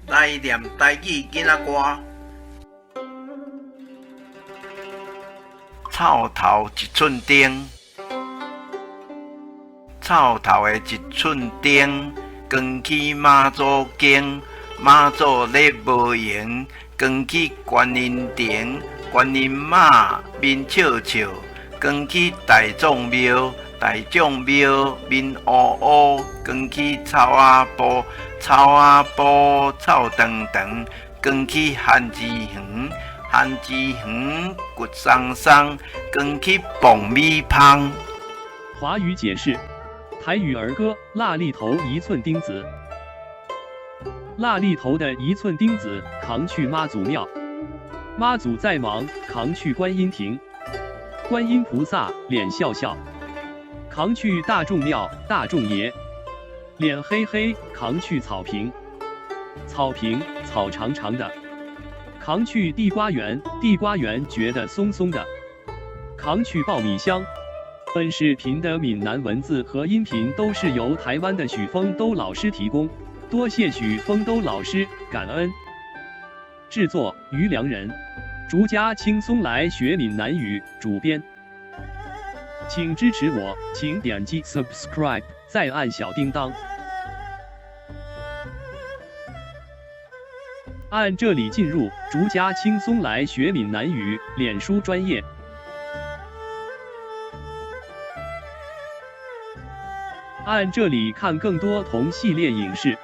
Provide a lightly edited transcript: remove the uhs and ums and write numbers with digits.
來念台語囡仔歌。草頭一寸釘，草頭的一寸釘，扛去媽祖宮，媽祖咧無閒，扛去觀音亭，觀音媽面笑笑，扛去大眾廟，大眾廟面烏烏，扛去草仔埔，草仔埔草長長，扛去番薯園，番薯園骨鬆鬆，扛去爆米香。華語解釋：台語兒歌《辣蜊頭一寸釘子》。辣蜊頭的一寸釘子扛去媽祖廟，媽祖在忙，扛去觀音亭，觀音菩薩臉笑笑，扛去大眾廟，大眾爺臉黑黑，扛去草坪，草坪草長長的，扛去地瓜園，地瓜園覺得鬆鬆的，扛去爆米香。本視頻的閩南文字和音頻都是由台灣的許峰都老師提供，多謝許峰都老師，感恩。製作於良人，逐家輕鬆來學閩南語，主編。請支持我，請點擊 subscribe，再按小叮當。按這裡進入逐家輕鬆來學閩南語臉書專頁。按這裡看更多同系列影視。